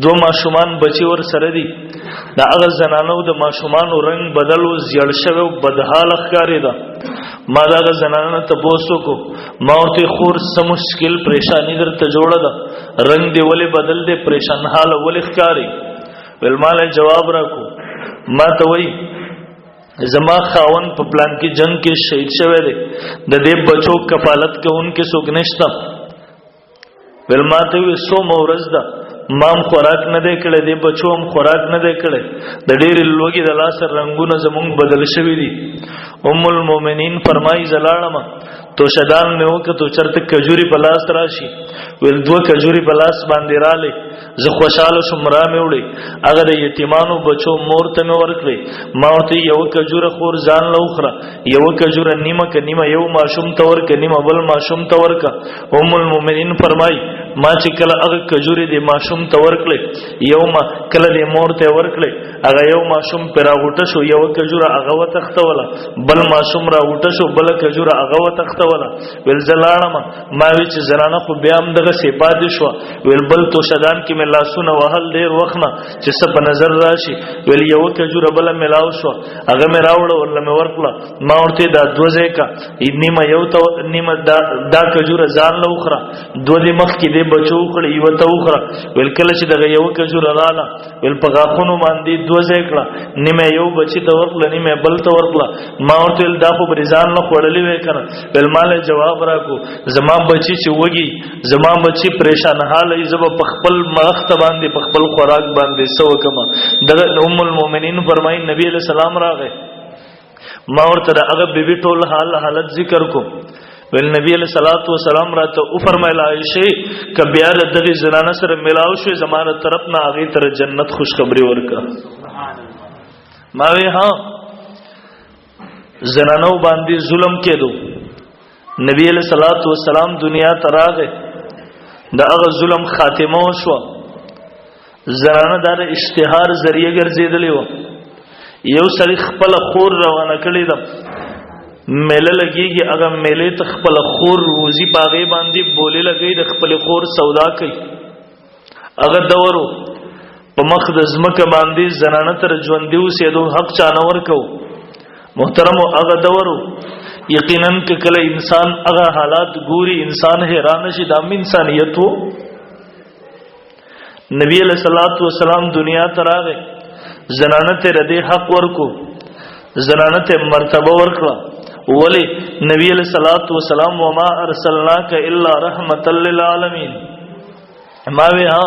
دو ماشومان بچي ور سره دي. دا هغه زنانو د ماشومانو رنگ بدل او زیړ شوی او بدحال ښکاري ده. ما دا هغه زنانه ته پوسو کو، ما ورته خور سم مشکل پریشانی درته جوړه ده، رنگ دی ولې بدل دی، پریشان حال ولې ښکاری؟ ول مال جواب راکو، ما ته وای زما خاون په پلان کې جنگ کې شهید شوی دی، د دې بچو کفالت کوونکې څوک نشته. ول ما ته وی سو مورز ده، مام خوراک نه دی کړی، دی بچو هم خوراک نه دی کړی، د ډېرې لوږې د لاسه رنګونه زمونږ بدل شوي دي. ام المؤمنین فرمایي زلاړم توشدان مې وکړو چرته کجوري په لاس راشي. ویل دوه کجوري په لاس باندې رااله، زه خوشاله شوم، را مې وړي هغه د یتیمانو بچو مور ته مې ورکړې. ما ورته یو کجوره خور ځان له وخره، یو کجوره نیمه ک نیمه یو ماشوم ته ورکه، نیمه بل ماشوم ته ورکه. ام المؤمنین فرمای ما چې کله هغه کجوري د ماشوم ته ورکړې، یو ما کله د مور ته ورکړې، هغه یو ماشوم پر راغوټه شو، یو کجوره هغه وتختوله، بل ماشوم راغوټه شو، بل کجوره هغه وتختوله. ول زلاړم ما وی چې زنانه خو بیا هم دغه صفات شو. ویل بل توشدان کې مې لاسونه وهل ډیر وخت نه چې څه په نظر راشي. ویل یو کجوره بل ملاو شو، هغه مې راوړ ورله مې ورکړه. ما ورته دا دوه ځای کا، نیمه یو ته نیمه دا, دا کجوره ځان له وخره، دوه دې مخ کې دې بچو کړ یو ته وخره. ویل کله چې دغه یو کجوره رااله، ویل په غاښونو باندې دوه ځای کړه، نیمه یو بچی ته ورکړه، نیمه بل ته ورکړه. ما ورته دا خو بری ځان نه خوړلې وې کنه؟ ویل مال جواب راکو، زما بچی چې وږي، زما بچی پریشان حال ای، زب په خپل مخ ته باندې په خپل خوراک باندې سو کما. دغه ام المؤمنین فرمایي نبی علیہ السلام راغې، ما ورته هغه بیبي ټول حال حالت ذکر کو. ویل نبی علیہ الصلوۃ والسلام راته او فرمایل عائشه ک بیا دغه زنانه سره ملاو شو، زمانه طرف نه هغه تر جنت خوشخبری ورکا. ما وی ها زنانو باندې ظلم کېدو، نبی علیہ الصلوۃ والسلام دنیا ته راغې، د هغه ظلم خاتمه وشو. زنانه د اشتهار ذریعہ ګرځیدلې و. یو سړی خپل خور روانه کړې ده، میله لګیږي، هغه میله ته خپل خور روزي پاغه باندې بولی لګي، د خپل خور سودا کوي. هغه دورو په مخ د زمکه باندې زنانه تر ژوندې اوسېدو حق چا نه ورکو. محترم هغه دورو یقینا کله انسان هغه حالات ګوري انسان حیران شي، دا انسانیت وو. نبی علیہ الصلوۃ والسلام دنیا ته راغی، زنانه ته ردی حق ورکو، زنانه ته مرتبه ورکړه. ولی نبی علیہ الصلوۃ والسلام وما ارسلناک الا رحمتا للعالمین. ما وی ها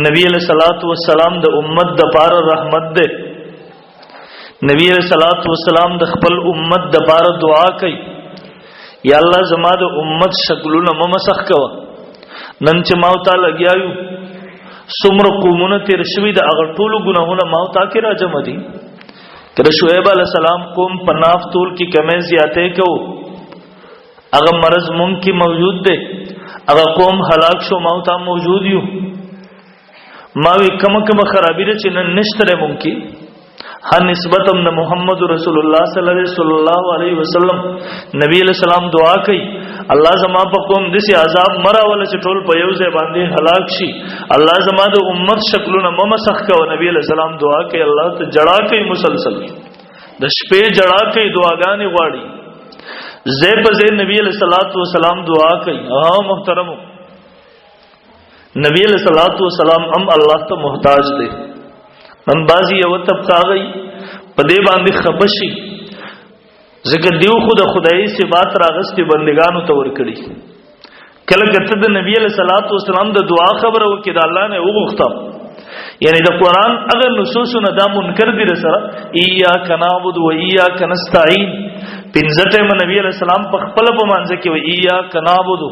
نبی علیہ الصلوۃ والسلام د امت د پاره رحمت ده. نبی علیہ الصلوۃ والسلام د خپل امت د پاره دعا کوي، یا الله زما د امت شکلونه ممسخ کوه. نن چې ما او تا لګیایو څومره قومونه تیر شوي د هغه ټولو ګناهونه ما او تا کې راجم دي. کله شعیب علی السلام قوم په ناف تول کې کمې زیاتې کو، هغه مرض مونږ کې موجود دی، هغه قوم هلاک شو، ما او تا موجود یو. ما وی کم کم خرابي ده چې نن نشته مونږ کې. هر نسبت هم د محمد رسول الله صلی الله علیه وسلم. نبی علیہ السلام دعا کوي، الله زما په قوم دسی عذاب مراول چې ټول په یو ځای باندې هلاک شي، الله زما د امت شکلونه ممسخ کو. نبی علیہ السلام دعا کوي، الله ته جړا کوي، مسلسل د شپې جړا کوي، دعاګانې غواړي. زه په زه نبی علیہ الصلوۃ والسلام دعا کوي. ها محترمو، نبی علیہ الصلوۃ والسلام هم الله ته محتاج دی. نن بازی یو طبقه غي په دې باندې خپشي، ځکه دیو خو د خدایي صفات راغستې بندگانو ته ور کړی. کله کته د نبی علیہ الصلوۃ والسلام د دعا خبره وکړه، د الله نه وغوښته، یعنی د قران هغه نصوصونه دا منکر دي سره ایاک نعبد و ایاک نستعين. پنځه ټیم نبی علیہ السلام په خپل په مانځ کې و ایاک نعبد،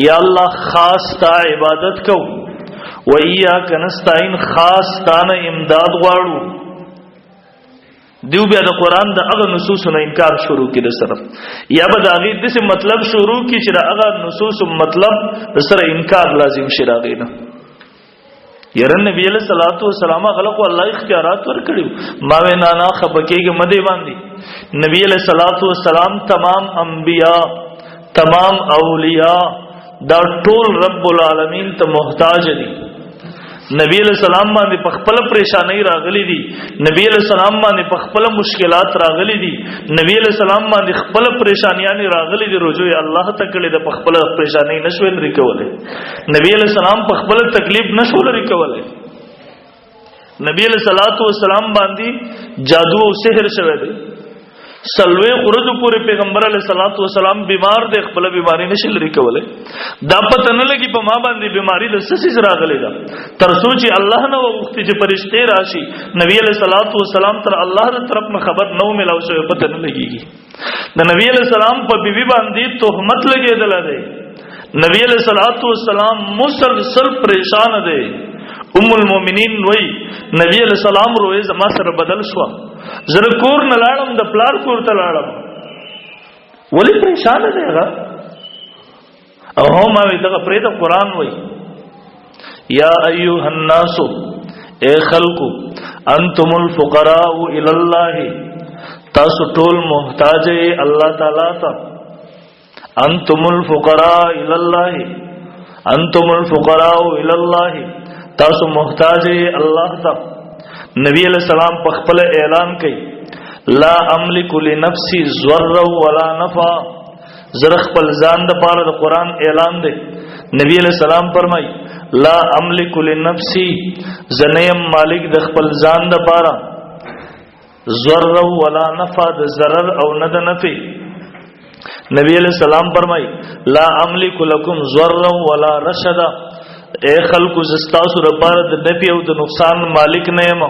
یا الله خاص تا عبادت کو، و ایاک نستعين خاص تا نه امداد غواړو. دیو بیا د قران د هغه نصوص نه انکار شروع کړي سره، یا به د هغه د څه مطلب شروع کی چې د هغه نصوص مطلب سره انکار لازم شي راغی نه. یره نبی علیہ الصلوۃ والسلام غلق الله اختیارات ورکړي. ما وینا نه خپکیږي مده باندې نبی علیہ الصلوۃ والسلام تمام انبیاء تمام اولیاء دا ټول رب العالمین ته محتاج دي. نبی علیہ السلام باندې په خپل پریشانۍ راغلي دي، نبی علیہ السلام باندې په خپل مشکلات راغلي دي، نبی علیہ السلام باندې خپل پریشانیاں راغلي دي، رجوع الله ته کړي د په خپل پریشانۍ نشوي لري کوله. نبی علیہ السلام په خپل تکلیف نشو لري کوله. نبی علیہ الصلوۃ والسلام باندې جادو او سحر شوه دی. سلوي ورځو پورې پیغمبر علیه الصلاۃ والسلام بیمار دی، خپل بیماری نشي لري کوله. دا پته نه لګي په ما باندې بیماری د څه څه راغلې ده، تر څو چې الله نه وغوښتي چې پرشته راشي. نبی علیه الصلاۃ والسلام تر الله تر طرف نه خبر نو ملاو شوی، پته نه لګيږي. د نبی علیہ السلام په بیبي باندې تهمت لګېدل دی. نبی علیہ الصلوۃ والسلام مسلسل پریشان دی. ام المؤمنین وای نبی علیہ السلام روې زما سره بدل شو، زره کور نه لاړم، د پلار کور ته لاړم. ولی پریشان دی هغه؟ او هم وی دغه پرې د قران وای، یا ایها الناس، اے خلقو، انتم الفقراء الی الله، تاسو ټول محتاج الله تعالی ته. انتم الفقراء الى الله، انتم الفقراء الى الله، تاسو محتاج الله ته. نبی علیہ السلام په خپل اعلان کوي، لا املک لنفسي ضرا ولا نفع، زره خپل ځان د پاره د قران اعلان دی. نبی علیہ السلام فرمای، لا املک لنفسي، زنیم مالک د خپل ځان د پاره ضرر ولا نفع، د ضرر او نه د نفع. نبی علیہ السلام فرمای، لا املک لکم ضرا ولا رشدا، اے خلق زستاسو لپاره د نفع او د نقصان مالک نه یم.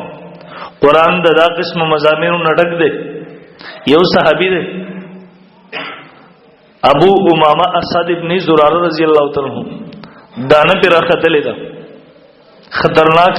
قران د دا قسم مزامینو نډک دی. یو صحابي دی، ابو امامه اسد ابن زراره رضی الله تعالی عنہ، دانه پر راختلې ده، خطرناک.